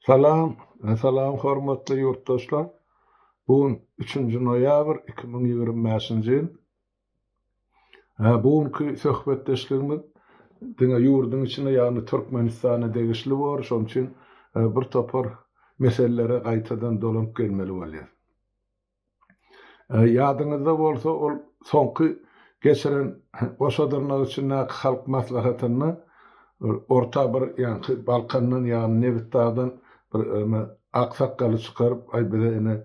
Salam, salam hormatly ýurtdaşlar. Bu gün üçünji noýabr 2025-nji ýyl. Bu günki söhbetdeşligimiz diňe ýurduň içine, ýagny Türkmenistana degişli bor, şonuň üçin bir topar meselelere gaýtadan dolanyp gelmeli bolýar. Ýadyňyzda bolsa, ol soňky geçiren goşa dyrnak içindäki halk maslahatynda orta bir ýaňky Balkandan ýagny Nebitdagdan bir eme ak sakgaly çykaryp, aý bize ine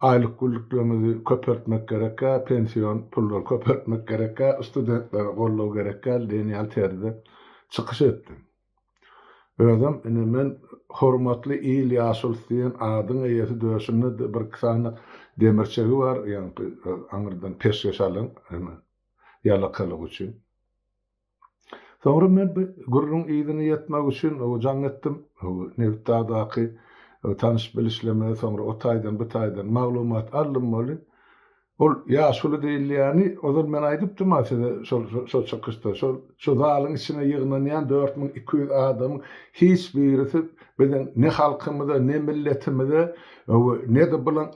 aýlyk günlüklerimizi köpeltmek gerekkä, pension pullary köpeltmek gerekkä, studentlere goldaw gerekkä diýen ýaly terzde çykyş etdi. Özem ine men hormatly il ýaşulusy diýen adyň eýesi döşünde-de birki sany demirçegi bar, ýaňky aňyrdan peşgeş alan ine ýalakalygy üçin. Soňra men bu gürrüň yzyna ýetmek üçin jaň etdim Nebitdagdaky tanyş-bilişleme soňra o taýdan bu taýdan maglumat aldym weli Ol ýaşuly diýilýäni ozal men aýdypdym-a size şol şol çykyşda. Şol şu zalyň içine ýygnanýan 4200 adamyň hiç birisi biziň ne halkymyza, ne milletimize we ne-de bulaň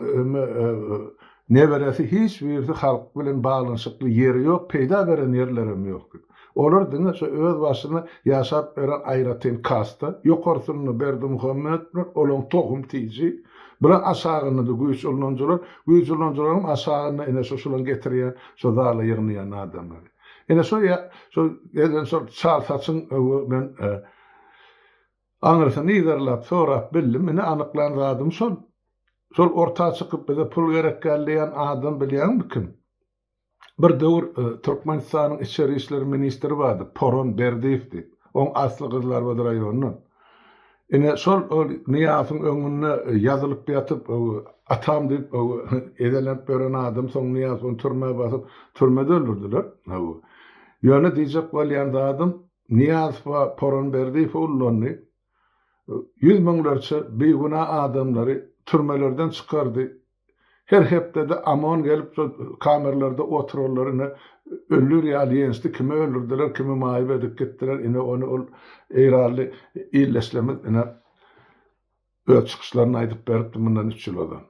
neberesi hiç birisi halk bilen baglanyşykly ýeri ýok, peýda beren ýerlerem ýok diýip. Olar diňe şo öz başyna ýaşap beren aýratyn kasta, ýokarsynda Berdimuhametler, olaň tohum-tiji, Bulaň aşagynda-da güýç ulanyjylar, güýç ulanyjylaryň aşagynda ine şo şulaň getirýän, şo zala ýygnaýan adamlary. Ine şo ýa şo gelen şol çal saçyň men aňyrsyny yzarlap sorap bildim. Ine anyklan zadym şol. Şol orta çykyp bize pul gerek däl diýen adam bilýäňmi kim? Bir döwür Türkmenistanyň içeri işler ministri bardy, Poron Berdiýew diýip. Oň asly Gyzylarbat raýonyndan. Ine, şol ol Nyýazowyň öňünde ýazylyp ýatyp, atam diýip, ezelenip ýören adam, soň Nyýazow ony türmä basyp, türmede öldürdiler. Ýöne diýjek bolýan zadym, Nyýazowa Poron Berdiýew ullandy. Ýüz müňlerçe bigünä adamlary türmelerden çykardy. Her hepdede OMON gelip şol kamerlarda oturanlary ine öldür ýaly ýençdi, kimi öldürdiler, kimi maýyp edip gitdiler, ine ony ol eýranly ildeşlerimiz ine öz çykyşlarynda aýdyp beripdi mundan üç ýyl ozal.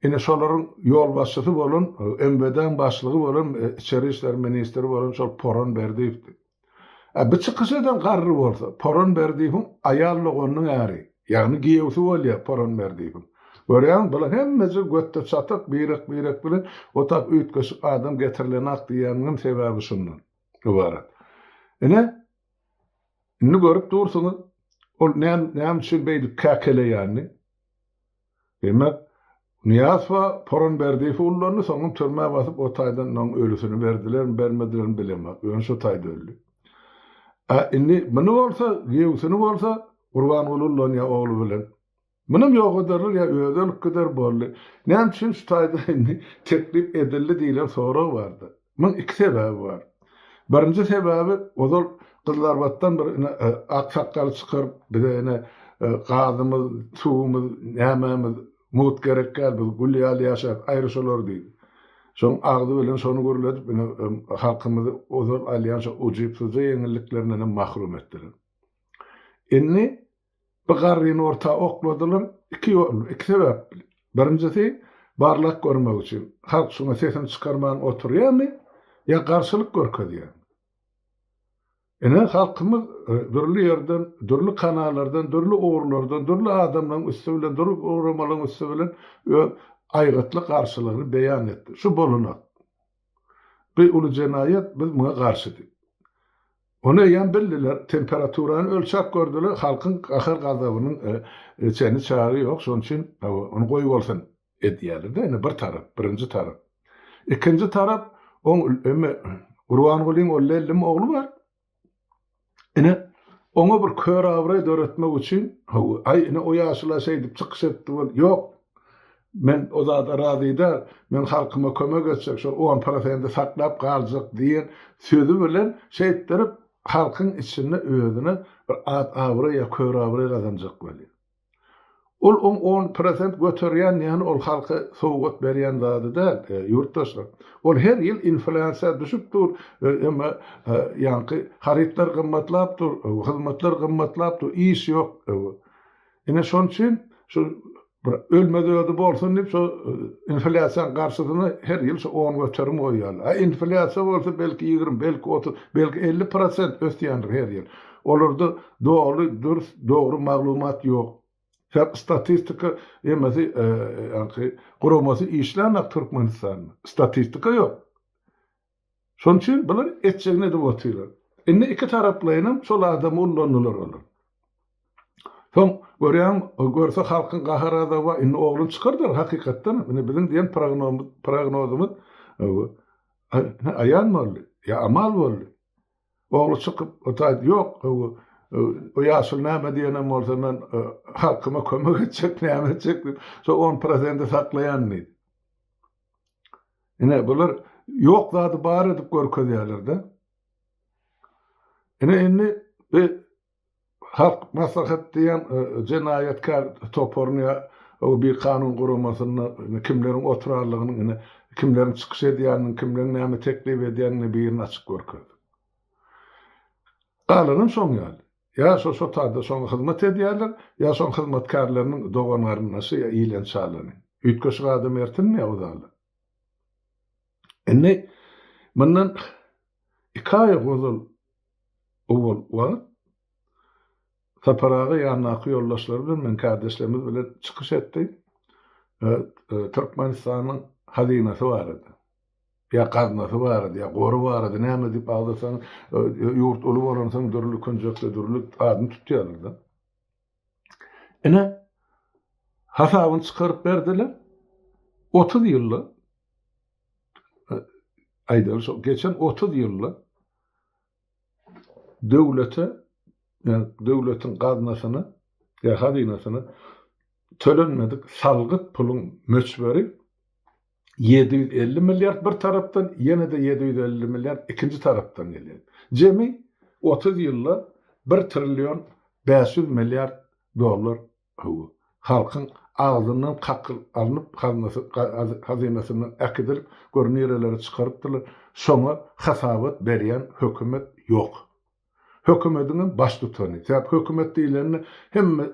Ine şolaryň ýolbaşçysy bolan, MWD-iň başlygy bolan, içeri işler ministri bolan şol Poron Berdiýewdi. Ä bu çykyş eden garry bolsa, Poron Berdiýewiň aýal doganynyň äri, ýagny giýewsi bolýar Poron Berdiýewiň. Görýäňmi, bular hemmejigi götde çatyk, birek-birek bilen otap üýtgeşik adam getirilenak diýýänimiňem sebäbi şundan ybarat. Ine, indi görüp dursuňyz, ol näme üçin beýdip käkeleýänini. Diýmek, Nyýazowa Poron Berdiýewi ullandy, soňam türmä basyp o taýdan onuň ölüsini berdilermi, bermedilermi bilemok, ýöne şo taýda öldi. A indi muny bolsa, giýewsini bolsa Gurbanguly ullanýar ogly bilen. Munam ýok ederler ýa özi ölüp gider boldy. Näme üçin şu taýda indi teklip edildi diýlen sorag bardy. Muň iki sebäbi bar. Birinji sebäbi ozal Gyzylarbatdan bir ine ak sakgaly çykaryp bize ine gazymyz, suwumyz, nämämiz mugt gerek däl biz gül ýaly ýaşarys aýry şolar diýdi. Şoň agzy bilen şony gürledip ine halkymyzy ozal alýan şo ujypsyzja ýeňilliklerinden hem mahrum etdiler. Indi Bu garryny orta okladylar, iki ýol, iki sebäp bilen. Birinjisi, barlap görmek üçin, halk şuňa sesini çykarman oturýarmy ýa garşylyk görkezýärmi? Ine, halkymyz dürli ýerden, dürli kanallardan, dürli ugurlardan, dürli adamlaryň üsti bilen, dürli guramalaryň üsti bilen öz aýgytly garşylygyny beýan etdi. Şu bolanok. Bu uly jenaýat, biz muňa garşy diýip. Ony eýýäm bildiler, temperaturany ölçäp gördüler, halkyň gahar-gazabynyň çeni-çagy ýok, şonuň üçin ony goýbolsun edýärler-de, ine bir tarap, birinji tarap. Ikinji tarap, oň eme Gurbangulyň ol lellim ogly bar. Ine, oňa bir kör abraý döretmek üçin, hawa, aý, ine o ýaşula şeýdip çykyş etdi, bol, ýok, men o zada razy däl, men halkyma kömek etjek, şol on prosendi saklap galjak diýen sözi bilen şeýtdirip, halkyň içinde özüne bir at-abraý ýa kör abraý gazanjak bolýar. Ol oň on prosent göterýän ýany ol halka sowgat berýän zady däl, ýurtdaşlar. Ol her ýyl inflýasiýa düşüp dur, emma ýaňky harytlar gymmatlap dur, hyzmatlar gymmatlap dur, iş ýok. Ine şonuň üçin şu bir ölmez ödi bolsun diýip şu inflýasiýanyň garşysyna her ýyl şu 10% goýýarlar. A inflýasiýa bolsa belki 20, belki 30, belki 50% ösýändir her ýyl. Olarda doly, dürs, dogry maglumat ýok. Sebäp statistika emesi, ýaňky guramasy işlänok Türkmenistanda. Statistika ýok. Şonuň üçin bular etjegini edip otyrlar. Indi iki taraplaýynam şol adamy ullandylar olar. Soň görýäň, görse halkyň gahar-gazaby bar, indi ogluny çykardylar hakykatdanam. Indi biziň diýen prognozymyz aýan boldy, ýa amal boldy. Ogly çykyp, o taýda ýok, o ýaşuly näme diýenem bolsa men halkyma kömek etjek, näme etjek diýip, şo on prosenti saklaýan diýdi. Ine bular ýok zady bar edip görkezýärler-de. Ine indi bu Halk maslahat diýen e, jenaýatkär toparyny ýa o bir kanun guramasynda kimleriň oturanlygyny, ine kimleriň çykyş edýänini, kimleriň näme teklip edýänini birini açyk görkezdi. Galanam şoň ýaly. Ýa şo şo taýda şoňa hyzmat edýärler, ýa şoň hyzmatkärleriniň dogan-garyndaşy ýa ilen-çalany. Üýtgeşik adam ertinmeýär o zala. Indi mundan iki aý ozal owal wagt Sapar aga ýanyndaky ýoldaşlary bilen, meň kärdeşlerimiz bilen çykyş etdi. Türkmenistanyň hazynasy barada. Ýa gaznasy barada, ýa gory barada näme diýip agzasaň, ýurt uly bolansoň dürli künjekde dürli adyny tutýarlar-da. Ine, hasabyny çykaryp berdiler. 30 ýylda aýdaly şo geçen 30 ýylda döwlete, ýa döwletiň gaznasyna ýa hazynasyna tölenmedik salgyt puluň möçberi 750 milliard bir tarapdan, ýene-de 750 milliard ikinji tarapdan gelýär. Jemi 30 ýylda 1 trillion 500 milliard dollar halkyň agzyndan kakylyp alnyp, hazynasyndan äkidilip, gör nirelere çykarypdyrlar. Şoňa hasabat berýän hökümet ýok. Hökümediňem baştutany. Sebäp hökümet diýlende hemme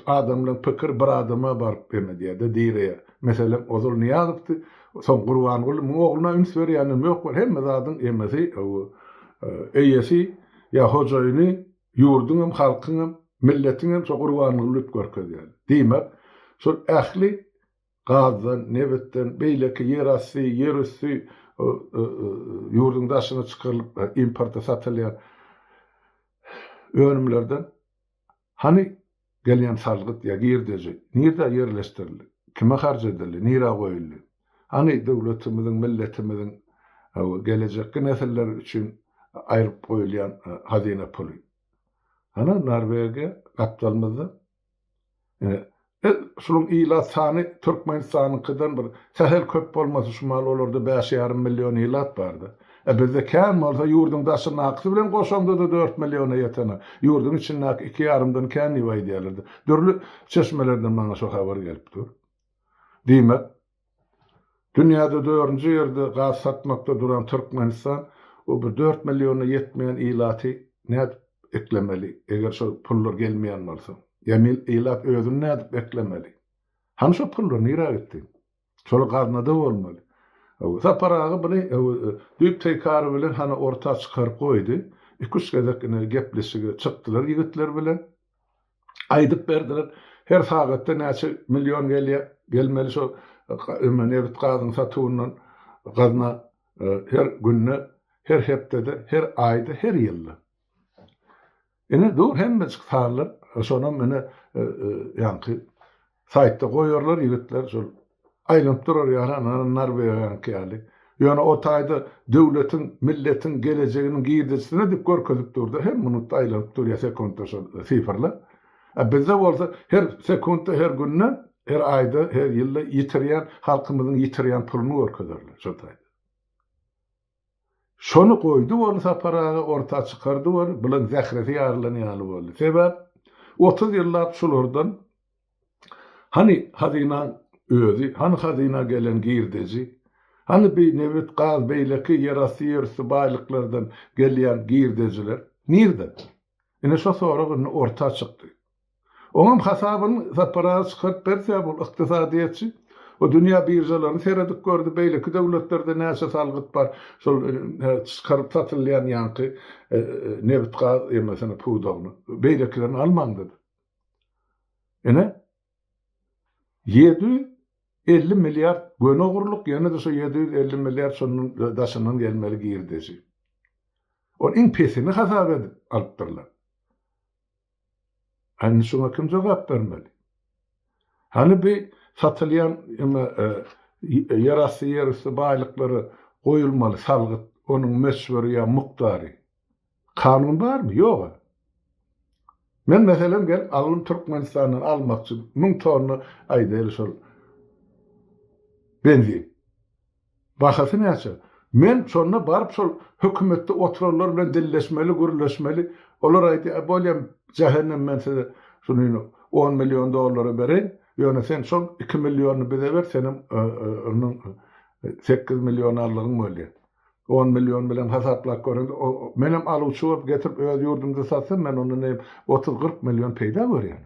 adamlaryň pikiri bir adama baryp em edýär-de, direýär. Meselem, ozal Nyýazowdy, soň Gurbanguly, muň ogluna üns berýänem ýok bol, hemme zadyň emesi, eýesi ýa hojaýyny ýurduňam, halkyňam, milletiňem şo Gurbanguly diýip görkezýär. Diýmek, şol ähli Gazdan, nebitden, beýleki ýerasty, ýerüsti ýurduň daşyna çykarylyp importa satylýan önümlerden hany gelýän salgyt ýa girdeji nirde ýerleşdirildi, kime harç edildi, nirä goýuldy? Hany döwletimiziň, milletimiziň gelejekki nesiller üçin aýryp goýulýan hazyna puly? Hany Norwegiýa gapdalymyzda Ine, şunuň ilat sany Türkmenistanyňkydan bir sähel köp bolmasa şu mahal olarda bäş ýarym million ilat bardy. E bizde kän bolsa ýurduň daşyndakysy bilen goşaňda-da dört milliona ýetenok. Ýurduň içindäki iki ýarymdan kän diýip aýdýarlar. Dürli çeşmelerden maňa şo habar gelip dur. Diýmek, Dünýäde dördünji ýerde gaz satmakda duran Türkmenistan o bir dört milliona ýetmeýän ilaty nädip eklemeli, eger şol pullar gelmeýän bolsa? Ýa ilat özüni nädip eklemeli? Hany şo pullar nirä gitdi? Şol gaznada bolmaly. Sapar aga buny düýp teýkary bilen hany orta çykaryp goýdy. Iki-üç gezek ine gepleşige çykdylar ýigitler bilen. Aýdyp berdiler. Her sagatda näçe million gelýär, gelmeli şo nebit gazyň satuwyndan gazna her günde, her hepdede, her aýda, her ýylda. Ine dur hemmejik sanlar, şonam ine ýaňky saýtda goýarlar ýigitler şol Aýlanyp durar ýaly ana Norwegiýanyňky ýaly. Ýöne o taýda döwletiň, milletiň gelejeginiň girdejisine diýip görkezip durda her minutda aýlanyp durýar sekuntda şol sifrler. A bizde bolsa her sekuntda, her günde, her aýda, her ýylda ýitirýän halkymyzyň ýitirýän puluny görkezerler şo taýda. Şony goýdy boldy Sapar aga orta çykardy boldy, bulaň zähresi ýarylan ýaly boldy. Sebäp 30 ýyllap şulardan hany hazynaň özi, hany hazyna gelen girdeji, hany bi nebit, gaz, beýleki ýerasty, ýerüsti baýlyklardan gelýän girdejiler nirde? Ine şo sorag indi orta çykdy. Oňam hasabyny Sapar aga çykaryp berse bu ykdysadyýetçi. O dünýä biržalaryny seredip gördi, beýleki döwletlerde näçe salgyt bar, şol çykaryp satylýan ýaňky nebit-gaz emesini, pudagyny, beýlekilerini almaň-da. Ine, 750 milliard göni ogurlyk, ýene-de şo 750 milliard şondan daşyndan gelmeli girdeji. Ol iň pesini hasap edip alypdyrlar. A indi şuňa kim jogap bermeli? Hany bi satylýan eme ýerasty ýerüsti baýlyklara goýulmaly salgyt, onuň möçberi ýa mukdary? Kanun barmy? Ýog-a. Men meselem gelip aldym Türkmenistandan almakçy 1000 tonna aýdaýly şol benzin. Bahasy näçe? Men şonda baryp şol hökümetde oturanlar bilen dilleşmeli, gürleşmeli. Olar aýdýar, bolýa jähennem men size şuny on million dollara bereýin, ýöne sen şol iki millionyny bize ber, senem onuň sekiz million aldygyň bolýar. On million bilen hasaplap göreňde, menem aluwçy bolup getirip öz ýurdumda satsam, men ondan hem otuz-kyrk million peýda görýän.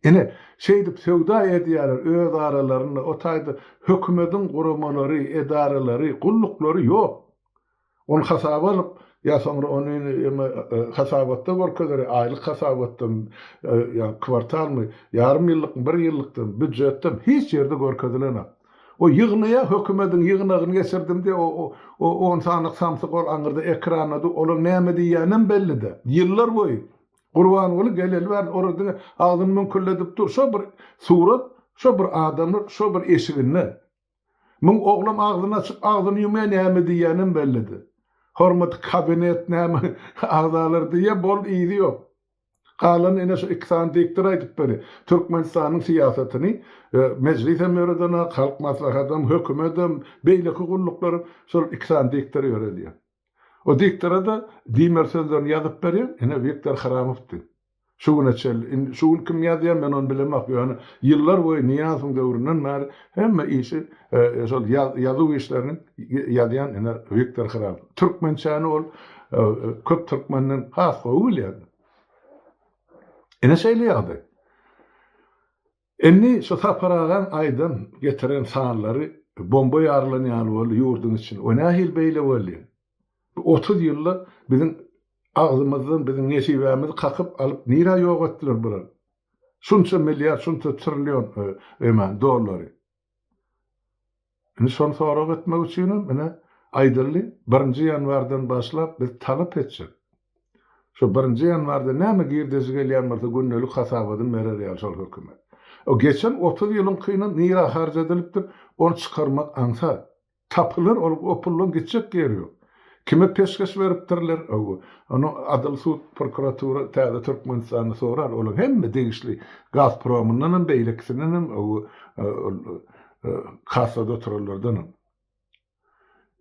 Ine, şeýdip söwda edýärler öz aralarynda, o taýda hökümediň guramalary, edaralary, gulluklary ýok. Ony hasaba alyp, ýa soňra ony eme hasabatda görkezer, aýlyk hasabatdamy, ýa kwartalmy, ýarym ýyllykmy, bir ýyllykdamy, býujetdemi, hiç ýerde görkezilenok. O ýygnaýar, hökümediň ýygnagyny geçirdim diýip, o o on sanyk samsyk ol aňyrda ekranda dur, olaň näme diýýänem belli däl. Ýyllar boýy Gurbanguly geleli bäri ora diňe agzyny müňkülledip dur. Şo bir surat, şo bir adamlar, şo bir eşiginde. Muň oglam agzyny açyp, agzyny ýumýar, näme diýýänem bellidi. Hormatly kabinet näme agzalary diýýär, boldy yzy ýok. Galany ine şu iki sany diktor aýdyp berýär. Türkmenistanyň syýasatyny Mejlisem ýöredenok, Halk Maslahatam, hökümetem, beýleki gulluklaram şol iki sany diktor ýöredýär. O diktora-da diýmeli sözlerini ýazyp berýän, ine, Wiktor Hramowdy. Şu güne çenli, indi şu gün kim ýazýar, men ony bilemok, ýöne ýyllar boýy Nyýazowyň döwründen bäri hemme işi şol ýazuw işlerini ýazýan, ine, Wiktor Hramow. Türkmençäni ol köp türkmenden has gowy bilýärdi. Ine şeýle ýagdaý. Indi şu Sapar agaň aýdan, getiren sanlary bomba ýarylan ýaly boldy ýurduň içinde. O nähili beýle boldy? Bu 30 ýylda biziň agzymyzdan biziň nesibämizi kakyp alyp nirä ýok etdiler bular? Şunça milliard, şunça trillion eman dollary. Indi şony sorag etmek üçinem ine aýdyldy, birinji ýanwardan başlap biz talap etjek. Şo birinji ýanwarda näme girdeji gelýän bolsa gündelik hasabadyny berer ýaly şol hökümet. O geçen 30 ýylyňkynam nirä harç edilipdir, ony çykarmak aňsat. Tapylar ol o puldan gitjek ýeri ýok. Kime peşgeş beripdirler, ony adyl sud, prokuratura täze Türkmenistanda sorar, olaň hemme degişli Gazpromyndanam beýlekisindenem ol kassada oturanlardanam.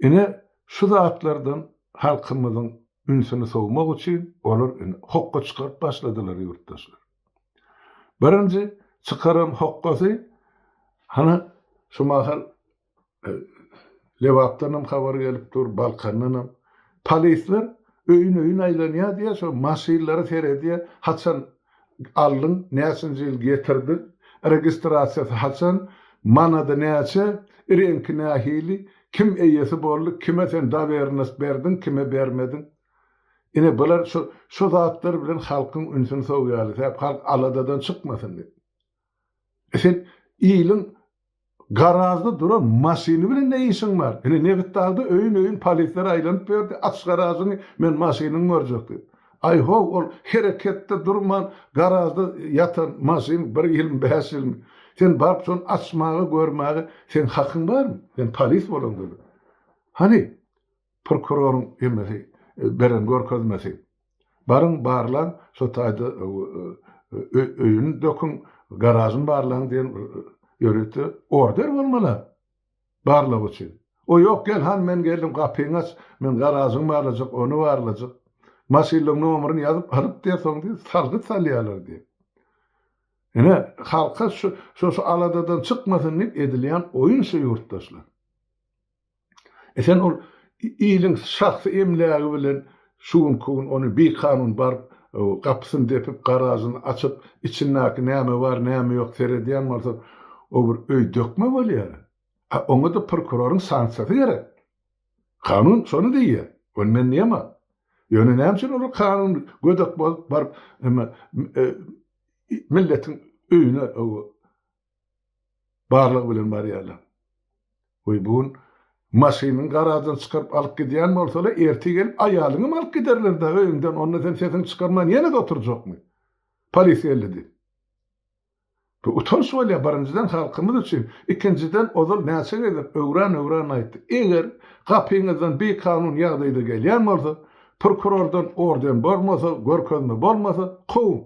Ine, şu zatlardan halkymyzyň ünsüni sowmak üçin olar indi hokga çykaryp başladylar ýurtdaşlar. Birinji çykaran hokgasy hany şu mahal Lebapdanam habar gelip dur, Balkandanam. Polisler öýün-öýün aýlanýar diýýär, şo maşynlara seredýär, haçan aldyň, näçinji ýyl getirdiň, registrasiýasy haçan, manady näçe, reňki nähili, kim eýesi boldy, kime sen dowernost berdiň, kime bermediň. Ine bular şo şo zatlar bilen halkyň ünsüni sowýarlar, sebäp halk aladadan çykmasyn diýip. E sen iliň Garažda duran maşyny bilen ne işiň bar? Ine Nebitdagda öýün-öýün polisler aýlanyp ýördi, aç garažyňy, men maşynyňy görjek diýip. Aý how, ol hereketde durman garažda ýatan maşyn bir ýylmy, bäş ýylmy? Sen baryp şony açmaga, görmäge seň hakyň barmy? Sen polis bolaňda-da. Hany, Prokuroryň hemmesi beren görkezmesi. Baryň barlaň şo taýda öýüni döküň, garažyny barlaň diýen ýörite order bolmaly barlag üçin. O ýok gel han men geldim gapyňy aç men garažyňy barlajak ony barlajak. Maşynlaryň nomerini ýazyp alyp diýer soň diýer salgyt salýarlar diýer. Ine halka şu şu aladadan çykmasyn diýip edilýän oýun şu ýurtdaşlar. E sen ol iliň şahsy emlägi bilen şu günki gün ony bikanun baryp gapysyny depip, garažyny açyp, içindäki näme bar, näme ýok seredýän bolsa, o bir öý dökme bolýar. A oňa-da prokuroryň sanksiýasy gerek. Kanun şony diýýär. Ony men diýemok. Ýöne näme üçin olar kanuny gödek bozup baryp, milletiň öýüne barlag bilen barýarlar. Goý bu gün maşynyňy garaždan çykaryp alyp gidýän bolsalar, ertir gelip aýalyňam alyp giderler-dä öýüňden, onda sen sesiňi çykarman ýene-de oturjakmy? Polis geldi diýip. Bu utanç bolýar birinjiden halkymyz üçin, ikinjiden ozal näçe gezek öwran-öwran aýtdyk, eger gapyňyzdan bikanun ýagdaýda gelýän bolsa, prokurordan orden bolmasa, görkezme bolmasa, kowuň.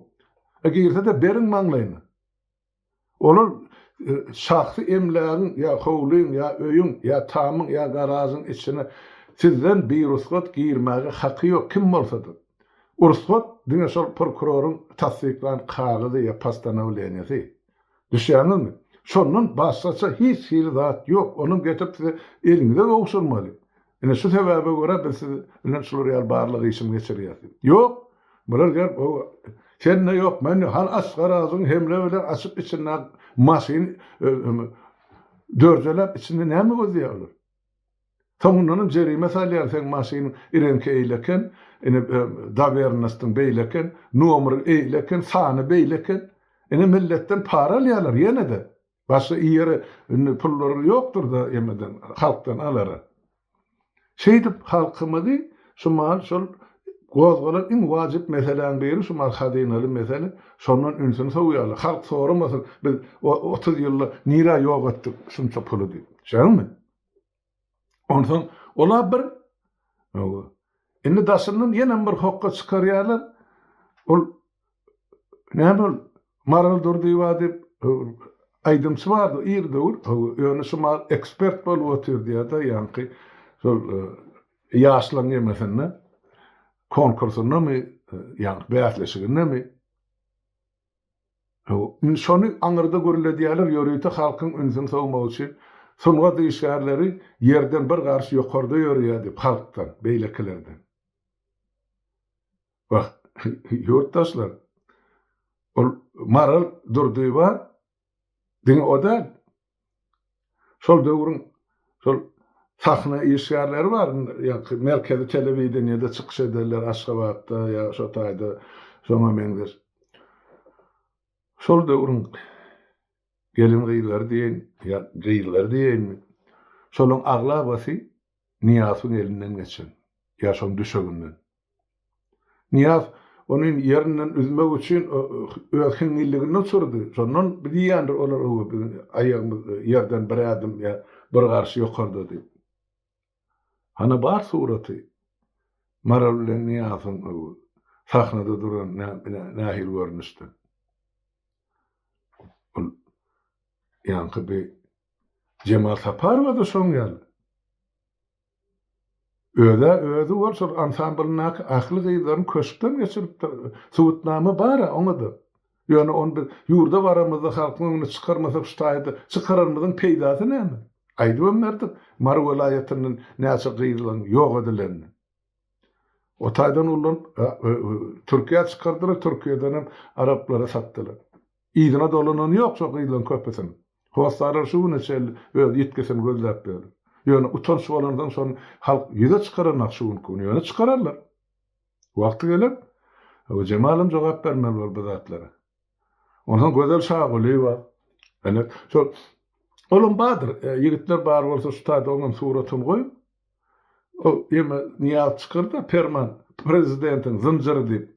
E girse-de beriň maňlaýyna. Olar şahsy emlägiň ýa howlyň ýa öýüň ýa tamyň ýa garažyň içine sizden birusgat girmäge haky ýok kim bolsa-da. Ursgat diňe şol prokuroryň tassyklan kagyzy ýa postanowleniýasy. Düşýäňizmi? Şondan başgaça hiç hili zat ýok. Onam getirip size eliňize gowşurmaly. Ine şu sebäbe görä biz siz bilen şular ýaly barlag işini geçirýäs diýip. Ýok! Bular gelip o sende ýok, mende ýok. Hany aç garažyňy hemle bilen açyp içindäki maşyny dörjeläp içinde näme gözleýär olar? Soňundanam jerime salýar seň maşynyň reňki eýle eken, ine dowernostyň beýle eken, nomeri eýle eken, sany beýle eken. Ine milletden para alýarlar ýene-de. Başga ýere indi pullary ýokdur-da emeden halkdan alara. Şeýdip halkymyzy şu mahal şol gozgalan iň wajyp meseläň biri şu mahal hazynaly mesele şondan ünsüni sowýarlar. Halk soramasyn biz 30 ýylda nirä ýok etdik şunça puly diýip. Şeýdemi? Onsoň ola bir indi daşyndan ýenem bir hokga çykarýarlar. Ol näme ol Maral Durdyýewa diýip aýdymçy bardy ir döwür. Ýöne şu mal ekspert bolup otyr diýýär-de, ýaňky şol ýaşlaryň ýemesinde konkursyndamy, ýaňky bäsleşigindemi Indi şony aňyrda gürledýärler ýörite halkyň ünsüni sowmak üçin. Sungat işgärleri ýerden bir garyş ýokarda ýörýär diýip halkdan, beýlekilerden. Wah, ýurtdaşlar, ol Maral Durdyýewa diňe o däl. Şol döwrüň şol sahna işgärleri bar, ýaňky merkezi telewideniýede çykyş edenler Aşgabatda ýa şo taýda şoňa meňzeş. Şol döwrüň gelin-gyzlary diýeýin ýa gyzlary diýeýinmi, şolaryň aglabasy Nyýazowyň elinden geçen ýa şoň düşeginden. Nyýaz ony ýerinden üzmek üçin öz hiňňilligini uçurdy. Şondan diýýändir olar öwe biziň aýagymyz ýerden bir ädim ýa bir garş ýokarda diýip. Hana bar suraty Maral bilen Nyýazyň sahnada duran nähili görnüşde. Ol ýaňky bi Jemal Saparowa-da şoň ýaly. Öz-ä özi bol şol ansamblyndaky ähli gyzlaryny köşkden geçiripdir. Subutnama bar-a oňa-da. Ýöne ony biz ýurda baramyzda halkyň öňüne çykarmasak şu taýda çykaranymyzyň peýdasy näme? Aýdybam berdik Mary welaýatyndan näçe gyzlaryň ýok edilenini. O taýdan ulanyp Türkiýä çykardylar, Türkiýedenem araplara satdylar. Yzyna dolanany ýok şo gyzlaryň köpüsiniň. Hossarlar şu güne çenli öz ýitgisini gözläp ýör. Ýöne utanç bolansoň şony halk ýüze çykaranok şu günki gün. Ýöne çykararlar. Wagty geler. Jemalam jogap bermeli bor bu zatlara. Onsoň Gözel Şagulyýewa. Ene şol olam bardyr. Ýigitler bar bolsa şu taýda oňam suratyny goýuň. O ýeme Nyýaz çykardy perman prezidentiň zynjyry diýip.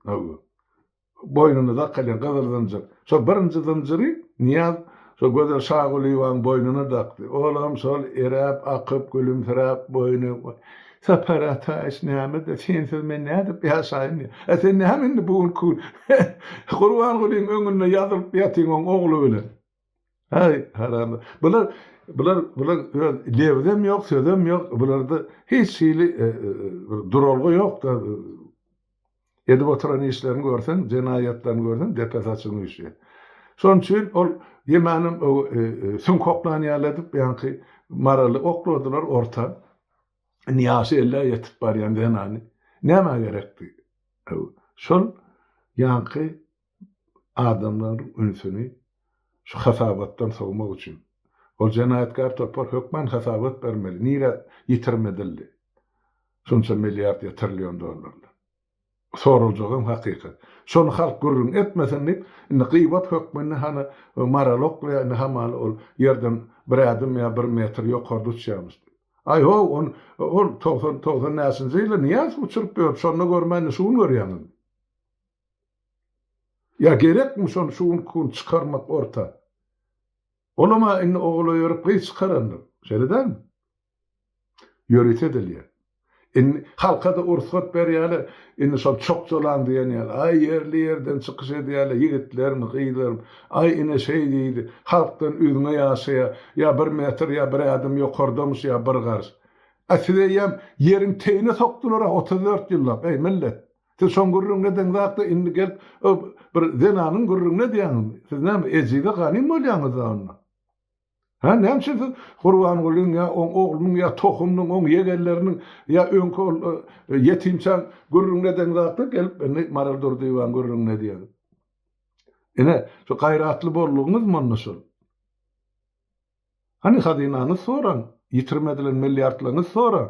Boýnuna dakylýan gyzyl zynjyr. Şol birinji zynjyry Nyýaz şo Gözel Şagulyýewanyň boýnuna dakdy. Olam şol eräp, akyp, gülümsiräp boýny Sapar Ataýewiç näme-de, sensiz men nädip ýaşaýyn diýýär. A sen näme indi bu günki gün Gurbangulyň öňünde ýazylyp ýatyň oň ogly bilen. Haý, haramzada. Bular, bular, bular öz lebzem ýok, sözem ýok. Bularda hiç hili bir duralga ýok-da. Edip oturan işlerini görseň, jenaýatlaryny görseň, depe saçyň üýşýär. Şonuň üçin ol ýemänem süňk oklan ýaly edip, ýaňky Maraly okladylar orta. Indi ýaşy ellä ýetip barýan zenany nämä gerekdi? Şol. Ýaňky adamlaryň ünsüni şu hasabatdan sowmak üçin. Ol jenaýatkär topar hökman hasabat bermeli, nirä ýitirim edildi şunça milliard ýa trillion dollarlar. Soraljagam hakykat. Şony halk gürrüň etmesin diýip, indi gybat hökmünde hany Maral oklaýar, indi hamala ol ýerden bir ädim ýa bir metr ýokarda uçýarmyş diýip. Aý how, ony ol 90, 95-nji ýylda Nyýazow uçuryp ýördi, şonda görmän indi şu gün görýäňizmi? Ýa gerekmi şony şu günki gün çykarmak orta? Olam-a indi ogul öýerip gyz çykarandyr. Şeýle dälmi? Ýörite edilýär. Indi halka-da ursgat berýärler. Indi şol çokjalaň diýen ýaly, aý ýerli-ýerden çykyş edýärler, ýigitlermi, gyzlarmy, aý ine şeý diýdi, halkdan üzňe ýaşaýar, ýa bir metr, ýa bir ädim ýokardamyş, ýa bir garyş. A sizi eýýäm ýeriň teýine sokdular-a 34 ýyllap, eý millet. Siz şoň gürrüňini edeňzakda indi gelip bir zenanyň gürrüňini edýäňizmi? Siz näme ejize ganym bolýaňyzda onda? Hä, näme üçin siz Gurbangulyň ýa oň oglunyň ýa tohumynyň, oň ýegenleriniň ýa öňki ol ýetimçäň gürrüňini edeňzakda gelip indi Maral Durdyýewaň gürrüňini edýäňiz? Ine, şu gaýratly boldugyňyzmy onda şol? Hany hazynaňyzy soraň, ýitirim edilen milliardlaryňyzy soraň.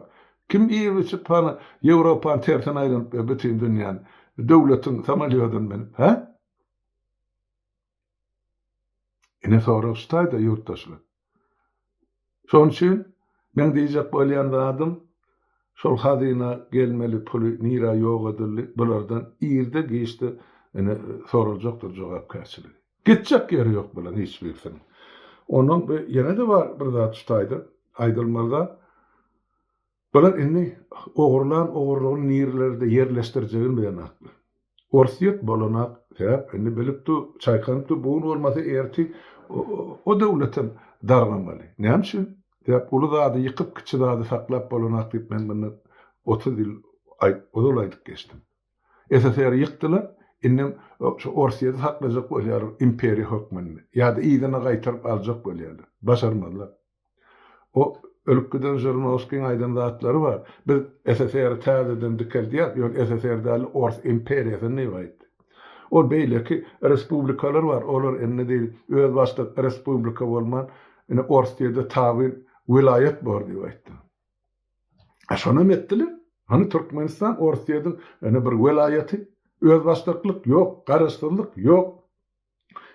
Kim iýip-içip hany Ýewropany tersine aýlanyp ýör, bütin dünýäni, döwletiň samolýodyny münüp, hä? Ine sorag şu taýda ýurtdaşlar. Şonuň üçin meň diýjek bolýan zadym şol hazyna gelmeli puly nirä ýok edildi bulardan irde giçde ine soraljakdyr jogapkärçiligi. Gitjek ýeri ýok bularyň hiç birisiniň. Ondan ýene-de bar bir zat şu taýda aýdylmaly zat. Bular indi ogurlan ogurlygyny nirelerde ýerleşdirjegini bilenaklar. Orsýet bolanak, sebäp indi bilip dur, çaýkanyp dur, bu gün bolmasa ertir o döwletem dargamaly. Näme üçin? Sebäp uly zady ýykyp, kiçi zady saklap bolanak diýip men mundan 30 ýyl ozal aýdyp geçdim. SSR-i ýykdylar, indem şu Orsýeti saklajak bolýarlar imperiýa hökmünde ýa-da yzyna gaýtaryp aljak bolýarlar. Başarmazlar. O ölüp giden Žirinowskiň aýdan zatlary bar. Biz SSR-i täzeden dikeldýäs, ýöne SSR däl, Ors imperiýasyny diýip aýtdy. Ol beýleki respublikalar bar, olar indi diýdi, özbaşdak respublika bolman, indi Orsýede tabyn welaýat bor diýip aýtdy. A şonam etdiler. Hany Türkmenistan Orsýediň ine bir welaýaty, özbaşdaklyk ýok, garaşsyzlyk ýok.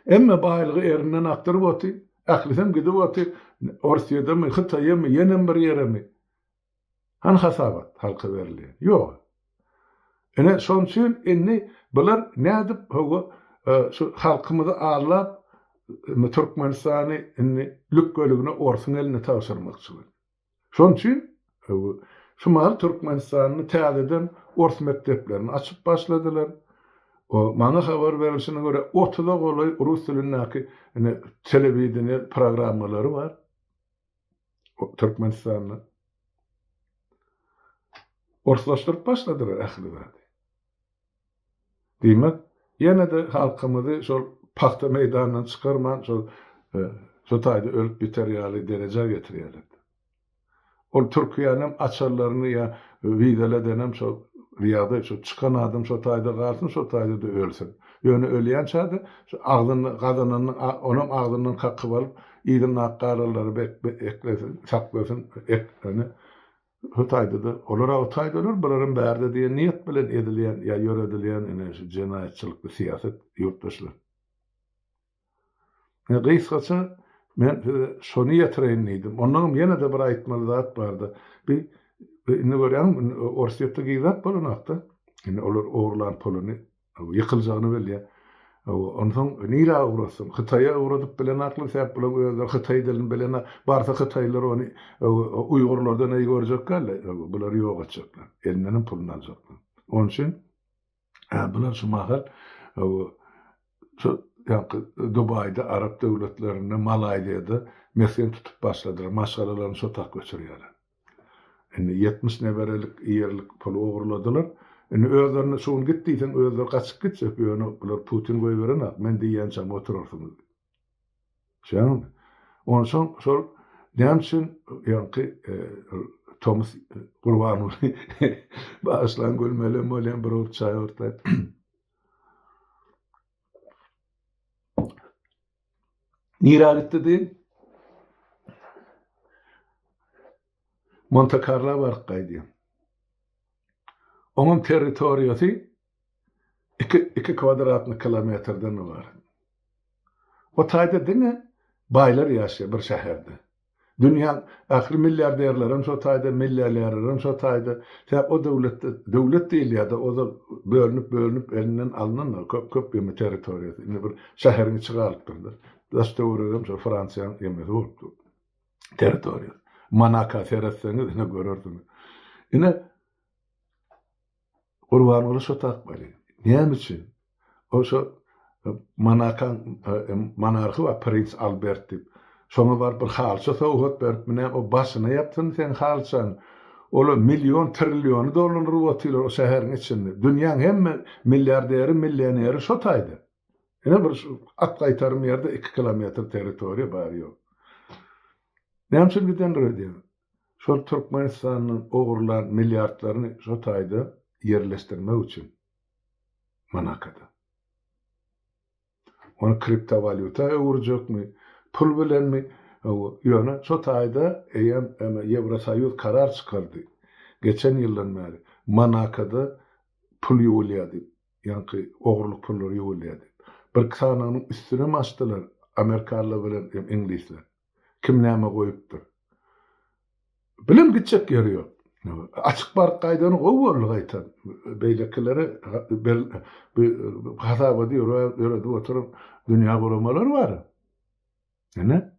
Hemme baýlygy erinden akdyryp oty, ählisem gidip oty, Orsýedemi, Hytaýamy, ýenem bir ýeremi. Hany hasabat halka berilýän? Ýok. Ine, şonuň üçin indi bular nädip hawa şu halkymyzy aldap, Türkmenistany indi lükgeligine orsuň eline tabşyrmakçy bolýar. Şonuň üçin şu mahal Türkmenistanda täzeden ors mekdeplerini açyp başladylar. Maňa habar berilşine görä, otuza golaý rus dilindäki ine telewideniýe programmalary bar Türkmenistanda. Orslaşdyryp başladylar ähli zady. Diýmek, ýene-de halkymyzy şol pagta meýdanyndan çykarman, şol şo taýda ölüp biter ýaly derejä getirýärler. Ol Türkiýänem açarlaryny ýa wizeledenem şol ýagdaý şo çykan adam şo taýda galsyn, şo taýda-da ölsün. Ýöne ölýänçä-de şu agzynda gazananyny onam agzyndan kakyp alyp, yzyndaky galanlary bek eklesin, saklasyn, ek ýöne Hytaýda-da, olar-a o taýda öler, bularam bärde diýen niýet bilen edilýän ýa ýöredilýän ine şu jenaýatçylykly syýasat ýurtdaşlar. Ine gysgaça men size şony ýetireýin diýdim. Ondanam ýene-de bir aýtmaly zat bardy. Bi indi görýäňmi, indi Orsýetde gizläp bolanok-da. Indi olar ogurlan puluny Ýykyljagyny bilýär. Onsoň nirä ugratsyn? Hytaýa ugradyp bilenaklar, sebäp bulaň özleri hytaý dilini bilenok. Barsa hytaýlylar ony uýgurlardan eý görjek däldi. Bulary ýok etjekler. Elindenem puluny aljaklar. Onuň üçin bular şu mahal şu ýaňky Dubaýda, arap döwletlerinde, Malaýziýada mesgen tutup başladylar. Maşgalalaryny şo tak göçürýärler. Indi 70 neberelik ýerlik puly ogurladylar. Indi özlerine şu gün git diýseň özleri gaçyp gitjek, ýöne bular Putin goýberenak, men diýýänçäm oturarsyňyz diýip. Düşýäňizmi? Onsoň şol näme üçin ýaňky Tomus Gurbanguly bagyşlaň gülmelem bolýan bir owurt çaý owurtlaýyn. Nirä gitdi diýiň? Monte Karla baryp gaýdýar. Oňam territoriýasy 2 2 kwadratny kilometrden ybarat. O taýda diňe baýlar ýaşaýar bir şäherde. Dünýäň ähli milliarderlerem şo taýda, millionerlerem şo taýda. Sebäp o döwletde, döwlet diýilýär-de, ozal bölünip-bölünip elinden alnandyr köp, köp ýeme territoriýasy. Indi bir şäheriň içi galypdyr-da. Daş-töweregem şo Fransiýanyň ýemesi bolup dur. Territoriýasy. Monaka seretseňiz ine görersiňiz. Ine Gurbanguly şo tapmaly. Näme üçin? Ol şo Monakaň monarhy bar, prins Albert diýip. Şoňa baryp bir halça sowgat berip, näme o başyna ýapsyn seň halçaňy. Olar million, trilliony dolandyryp otyrlar o şäheriň içinde. Dünýäň hemme milliarderi, millioneri şo taýda. Ine bir şu at gaýtarym ýerde iki kilometr territoriýa bar ýok. Näme üçin gidendir öýdýäň? Şol Türkmenistandan ogurlan milliardlaryny şo taýda ýerleşdirmek üçin Monakada. Ony kriptowalýuta öwürjekmi, pul bilenmi, hawa, ýöne şo taýda eýýäm Ýewrosoýuz karar çykardy, geçen ýyldan bäri Monakada pul ýuwulýar diýip, ýaňky ogurlyk pullary ýuwulýar diýip. Birki sanynyň üstünem açdylar amerikanlar bilen hem iňlisler. Kim näme goýupdyr. Bilen gitjek ýeri ýok. Açyk baryp gaýdany gowy boldy gaýtam. Beýlekilere hasabaty ýöredip oturan dünýä guramalary bar. Ine.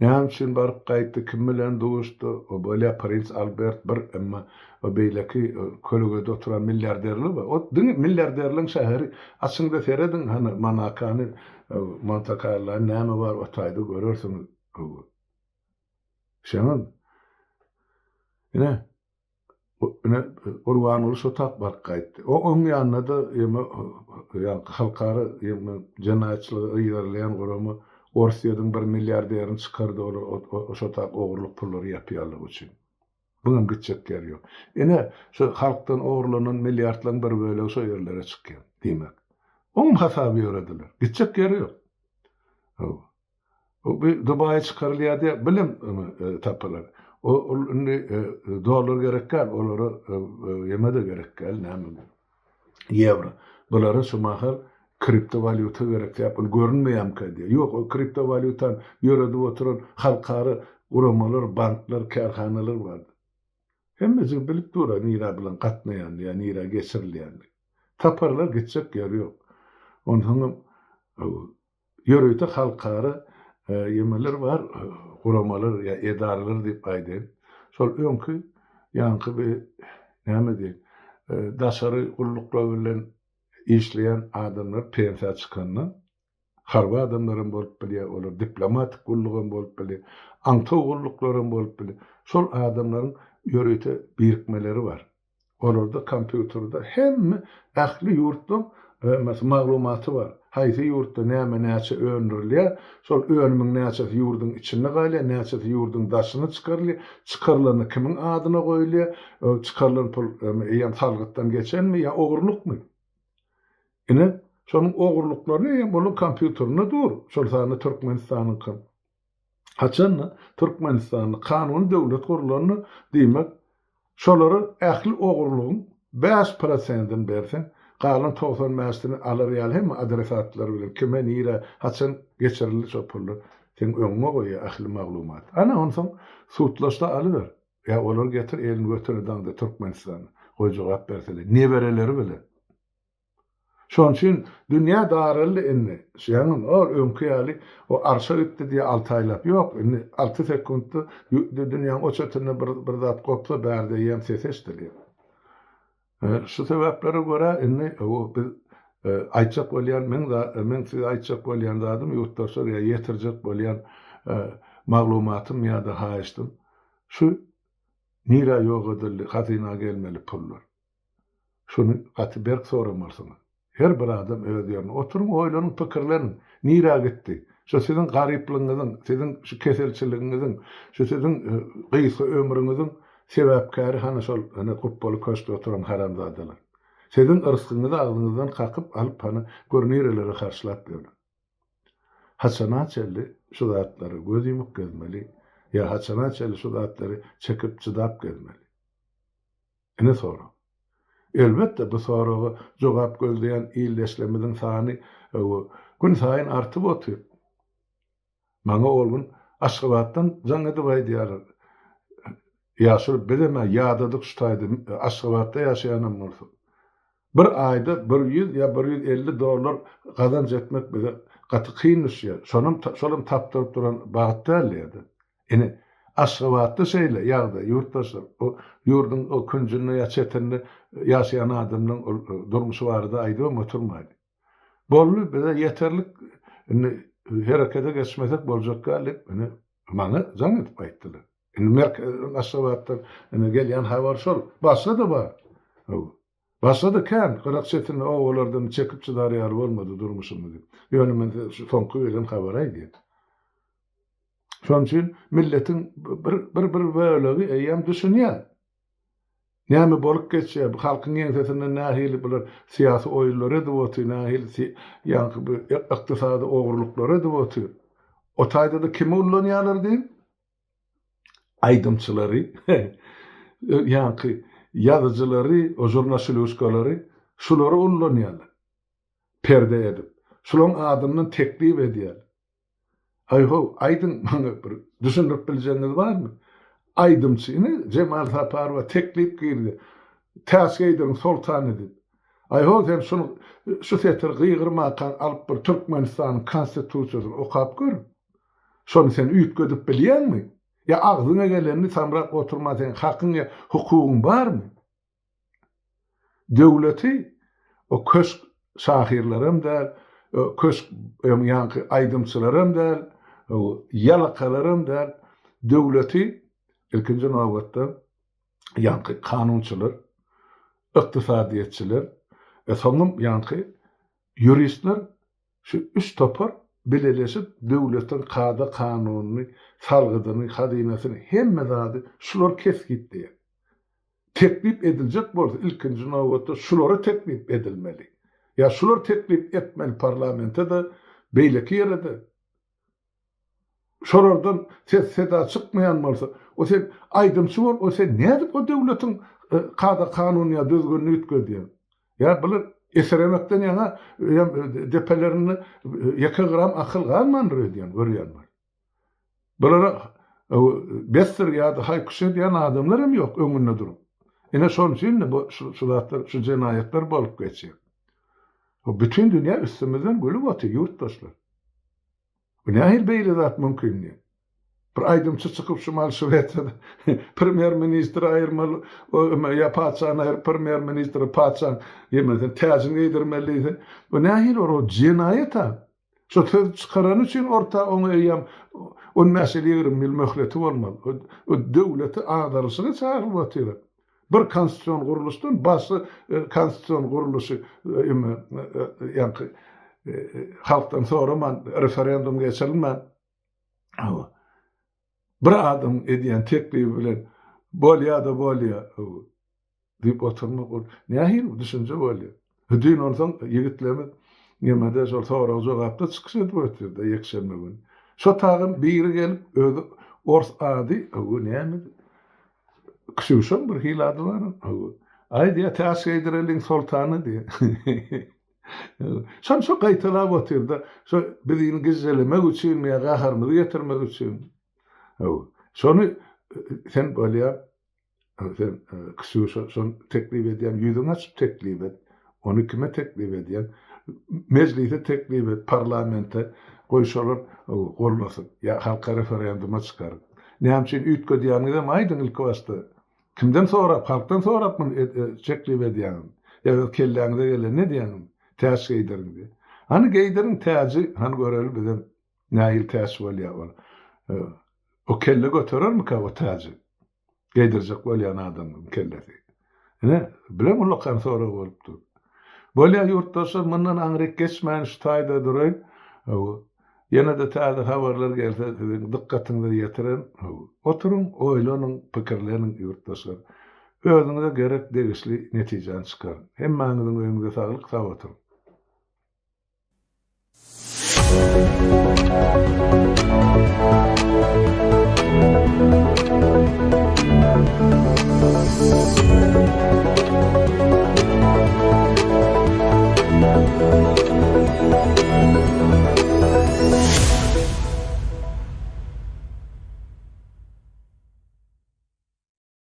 Näme üçin baryp gaýtdy, kim bilen duşdy, o bolýa prins Albert bir, emma o beýleki kölegede oturan milliarderler bar. O diňe milliarderleň şäheri. Açyňda serediň hany Monakany, Monte Karlany näme bar o taýda görersiňiz. Şeňňi. Ine, ine Gurbanguly şo tap baryp gaýtdy. O oň ýanynda-da ýeme ýaňky halkara ýeme jenaýatçylygy yzarlaýan gurama Orsýetiň bir milliarderini çykardy olar o şo tap ogurlyk pullary ýapýanlygy üçin. Buňam gitjek ýeri ýok. Ine, şu halkdan ogurlanan milliardlaryň bir bölegi şo ýerlere çykýar, diýmek. Oňam hasaby ýörediler. Gitjek ýeri ýok. Hawa. Bu Dubaýa çykarylýar diýip bilim tapylar. O ol indi dollar gerek däl, olara ýeme-de gerek däl, näme ýewro. Bulara şu mahal kriptowalýuta gerek diýip, ol görünmeýärmikä diýýär. Ýok, ol kriptowalýutany ýöredip oturan halkara guramalar, banklar, kärhanalar bar. Hemmejigi bilip dur-a nirä bilen gatnaýanyny ýa nirä geçirilýänini. Taparlar, gitjek ýeri ýok. Onsoňam Ýörite halkara ýemeler bar, guramalar ýa edaralar diýip aýdaýyn. Şol öňki ýaňky bir näme diýeýin, daşary gulluklar bilen işleýän adamlar pensiýa çykanda, harby adamlar hem bolup bilýär, olar diplomatik gulluk hem bolup bilýär, aňtaw gulluklary hem bolup bilýär. Şol adamlaryň ýörite birikmeleri bar. Olarda kompýuterde hemme ähli ýurtlaň hemmesi maglumaty bar. Haýsy ýurtda näme näçe öndürilýär, şol önümiň näçesi ýurduň içinde galýar, näçesi ýurduň daşyna çykarylýar, çykarylanda kimiň adyna goýulýar, çykarylan pul eýýäm salgytdan geçenmi ýa ogurlykmy? Ine, şonuň ogurlyklaryny eýýäm olaň kompýuterinde dur, şol sanda Türkmenistanyňkam. Haçanda Türkmenistanda kanuny döwlet gurlanda, diýmek, şolara ähli ogurlygyň bäş prosentini berseň, galan 90 bäşisini alar ýaly hemme adresatlary bilen kime, nirä, haçan geçirildi şo pullar seň öňüňe goýýar ähli maglumaty. Ana, onsoň sudlaşda alyber. Ýa olary getir elini götüne daňda Türkmenistana. Goý jogap berseler. Nebereleri bilen. Şonuň üçin dünýä daraldy indi. Şeýaňam ol öňki ýaly o arşa gitdi diýe alty aýlap ýok. Indi alty sekuntda dünýäň o çetinde bir bir zat gopsa bärde eýýäm ses eşidilýär. Şu sebäplere görä indi o biz aýtjak bolýan meň meň size aýtjak bolýan zadym ýurtdaşlar ýa ýetirjek bolýan maglumatym ýa-da haýyştym şu nirä ýok edildi hazyna gelmeli pullar. Şuny gaty berk soramalysyňyz. Her bir adam öz ýerinde. Oturyň, oýlanyň, pikirleniň. Nirä gitdi? Şu siziň garyplygyňyzyň, siziň şu keselçiligiňiziň, şu siziň gysga ömrüňiziň sebäpkäri hany şol hany gupbaly köşkde oturan haramzadalar. Siziň yrsgyňyzy agzyňyzdan kakyp alyp hany gör nirelere harçlap ýörler. Haçana çenli şu zatlara göz ýumup gezmeli ýa haçana çenli şu zatlary çekip çydap gezmeli? Ine sorag. Elbetde bu soraga jogap gözleýän ildeşlerimiziň sany günsaýyn artyp otyr. Maňa ol gün Aşgabatdan jaň edip aýdýarlar. Ýaşuly bizem-ä ýadadyk şu taýda Aşgabatda ýaşaýanam bolsak. Bir aýda 100 ýa 150 dollar gazanç etmek bize gaty kyn düşýär. Şonam şolam tapdyryp duran bagt däl diýýärdi. Ine, Aşgabatda şeýle ýagdaý, ýurtdaşlar. O ýurduň o künjünde ýa çetinde ýaşaýan adamlaryň ol durmuşy barada aýdybam oturmaýly. Boldy, bize ýeterlik, indi herekete geçmesek boljak däl diýip, ine, maňa jaň edip aýtdylar. Indi merkezden, Aşgabatdan ine gelýän habar şol. Başga-da bar. Hawa. Başga-da kän, gyrak-çetinde obalardan çekip-çydar ýaly bolmady durmuşymyz diýip. Ýöne men size şu soňky gelen habary aýdýan. Şonuň üçin milletiň bir bir bölegi eýýäm düşünýär. Näme bolup geçýär, bu halkyň ýeňsesinden nähili bular syýasy oýunlary edip otyr, nähili ýaňky bu ykdysady ogurlyklary edip otyr. O taýda-da kimi ullanýarlar diýiň? Aýdymçylary, ýaňky ýazyjylary, o žurnaşilýuşkalary şulary ullanýarlar. Perde edip. Şularyň adyndan teklip edýärler. Aý-how, aýdyň maňa bir düşündirip biljegiňiz barmy? Aýdymçy ine Jemal Saparowa teklip girdi. Täç geýdiriň Soltany diýip. Aý-how sen şuny şu setiri gygyrmakaň alyp bir Türkmenistanyň Konstitusiýasyny okap gör. Şony sen üýtgedip bilýäňmi? Ýa agzyňa gelenini samrap oturma seň hakyň ýa hukugyň barmy? Döwleti o köşk şahyrlaram däl, köşk ýaňky aýdymçylaram däl, ýalakalaram däl, döwleti ilkinji nobatda ýaňky kanunçylar, ykdysadyýetçiler, e soňam ýaňky ýuristler şu üç topar bileleşip döwletiň kada-kanunyny, salgydyny, hazynasyny hemme zady şular kesgitleýär. Teklip ediljek bolsa ilkinji nobatda şulara teklip edilmeli. Ýa şular teklip etmeli parlamente-de, beýleki ýere-de. Şolardan ses-seda çykmaýan bolsa, o sen aýdymçy bol, o sen nädip o döwletiň kada-kanunyny ýa düzgünini üýtgedýäň? Ýa bular eseremekden ýaňa depelerinde ýeke gram akyl galmandyr öýdýän, görýän bar. Bulara besdir ýa-da haý-küş edýän adamlar hem ýok öňünde durup. Ine şonuň üçin-de bu şu zatlar, şu jenaýatlar bolup geçýär. Bu bütin dünýä üstümizden gülüp otyr ýurtdaşlar. Bu nähili beýle zat mümkin diýip. Bir aýdymçy çykyp şu mal Şwesiýada premýer ministri aýyrmaly, ýa patyşany aýryp premýer ministri patyşaň ýemesi täjini geýdirmeli diýse, bu nähili bir o jenaýat-a. Şo sözi çykarany üçin orta oňa eýýäm on bäş ýyl, 20 ýyl möhleti bolmaly. O döwleti agdarylyşyga çagyrylyp otyr. Bir konstitusion gurluşdan başga konstitusion gurluşy ýaňky halkdan soraman, referendum geçirilmän bir adamyň edýän teklibi bilen bolýa-da bolýa. Diýip oturmak ol nähili düşünje bolýar? Düýn onsoň ýigitlerimiz nemede şol sorag-jogapda çykyş edip otyrdy ýekşenbe güni. Şo tagym biri gelip özi ors ady öwü näme Ksýuşaň bir hili ady bar öwü. Aý diýýär täç geýdireliň soltana diýýär. Şony şo gaýtalap otyrda şo bizini gijjelemek üçinmi ýa gaharymyzy getirmek üçin. Öwü. Şony sen bolýar Sen Ksýuşa şony teklip edýäň, ýüzüňi açyp teklip et. Ony kime teklip edýäň? Mejlise teklip et, parlamente. Goý şolar gollasyn. Ýa halka referenduma çykaryň. Näme üçin üýtgedýäniňizem aýdyň ilki başda. Kimden sorap, halkdan sorap muny teklip edýäňiz? Ýa öz kelläňize gelenini edýäňizmi? Täç geýdiriň diýip. Hany geýdiriň täji, hany göreli bizem nähili täç bolýar ol. O kelle göterermikä o täji? Geýdirjek bolýan adamyň kellesi. Ine, bilen ullakan sorag bolup dur. Bolýar ýurtdaşlar, mundan aňryk geçmän şu taýda duraýyn. Hawa. Ýene-de täze habarlar gelse siziň dykgatyňyza ýetirerin. Hawa. Oturyň, oýlanyň, pikirleniň ýurtdaşlar. Özüňize gerek degişli netijäni çykaryň. Hemmäňiziň öýüňize saglyk, sag oturyň.